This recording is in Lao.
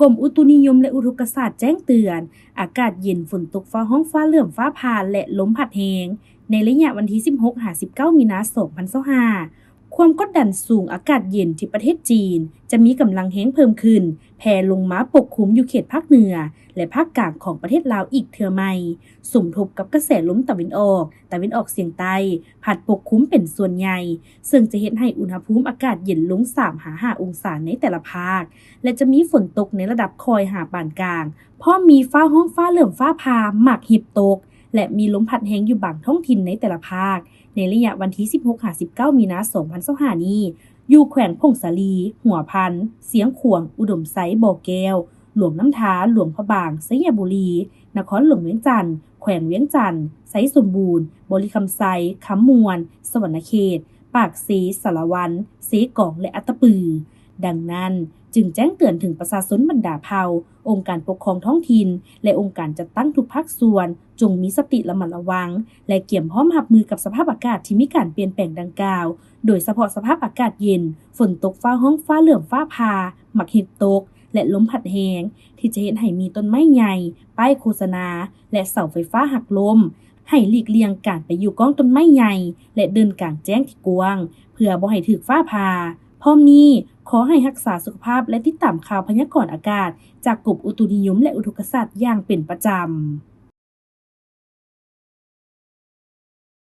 ກົມອຸຕຸນິຍົມ ແລະ ອຸທົກກະສາດແຈ້ງເຕືອນ ອາກາດເຢັນ, ຝົນຕົກຟ້າຮ້ອງ, ຟ້າເຫຼື້ອມ, ຟ້າຜ່າ ແລະ ລົມພັດແຮງ ໃນໄລຍະວັນທີສິບຫົກຫາສິບເກົ້າ ມີນາ ສອງພັນຊາວຫ້າ. ຄວາມກົດດັນສູງອາກາດເຢັນທີ່ປະເທດຈີນ ຈະມີກຳລັງແຮງເພີ່ມຂຶ້ນ, ແຜ່ລົງມາປົກຄຸມຢູ່ເຂດພາກເໜືອ ແລະ ພາກກາງຂອງປະເທດລາວອີກເທື່ອໃໝ່, ສົມທົບກັບກະແສລົມຕາເວັນອອກ, ຕາເວັນອອກສຽງໃຕ້ ພັດປົກຄຸມເປັນສ່ວນໃຫຍ່, ເຊິ່ງຈະເຮັດໃຫ້ອຸນຫະພູມອາກາດເຢັນລົງສາມຫາຫ້າອົງສາໃນແຕ່ລະພາກ ແລະ ຈະມີຝົນຕົກໃນລະດັບຄ່ອຍຫາປານກາງ, ພ້ອມມີຟ້າຮ້ອງ, ຟ້າເຫຼື້ອມ, ຟ້າຜ່າ, ໝາກເຫັບຕົກ ແລະ ມີລົມພັດແຮງຢູ່ບາງທ້ອງຖິ່ນໃນແຕ່ລະພາກ ໃນໄລຍະວັນທີສິບຫົກຫາສິບເກົ້າ ມີນາ ສອງພັນຊາວຫ້າ ນີ້ ຢູ່ແຂວງຜົ້ງສາລີ, ຫົວພັນ, ຊຽງຂວາງ, ອຸດົມໄຊ, ບໍ່ແກ້ວ, ຫຼວງນ້ຳທາ, ຫຼວງພະບາງ, ໄຊຍະບູລີ, ນະຄອນຫຼວງວຽງຈັນ, ແຂວງວຽງຈັນ, ໄຊສົມບູນ, ບໍລິຄຳໄຊ, ຄຳມ່ວນ, ສະຫວັນນະເຂດ, ປາກເຊ, ສາລະວັນ, ເຊກອງ ແລະ ອັດຕະປື. ດັ່ງນັ້ນ, ຈຶ່ງແຈ້ງເຕືອນເຖິງປະຊາຊົນບັນດາເຜົ່າ, ອົງການປົກຄອງທ້ອງຖິ່ນ ແລະ ອົງການຈັດຕັ້ງທຸກພາກສ່ວນ ຈົ່ງມີສະຕິລະມັດລະວັງ ແລະ ກຽມພ້ອມຮັບມືກັບສະພາບອາກາດທີ່ມີການປ່ຽນແປງດັ່ງກ່າວ, ໂດຍສະເພາະສະພາບອາກາດເຢັນ, ຝົນຕົກຟ້າຮ້ອງ, ຟ້າເຫຼື້ອມ, ຟ້າຜ່າ, ໝາກເຫັບຕົກ ແລະ ລົມພັດແຮງ ທີ່ຈະເຮັດໃຫ້ມີຕົ້ນໄມ້ໃຫຍ່, ປ້າຍໂຄສະນາ ແລະ ເສົາໄຟຟ້າຫັກລົ້ມ. ໃຫ້ຫຼີກລ່ຽງການໄປຢູ່ກ້ອງຕົ້ນໄມ້ໃຫຍ່ ແລະ ເດີນກາງແຈ້ງທີ່ກວ້າງ ເພື່ອບໍ່ໃຫ້ຖືກຟ້າຜ່າ. ພ້ອມນີ້, ຂໍໃຫ້ຮັກສາສຸຂະພາບ ແລະ ຕິດຕາມຂ່າວພະຍາກອນອາກາດຈາກກົມອຸຕຸນິຍົມ ແລະ ອຸທົກກະສາດຢ່າງເປັນປະຈຳ.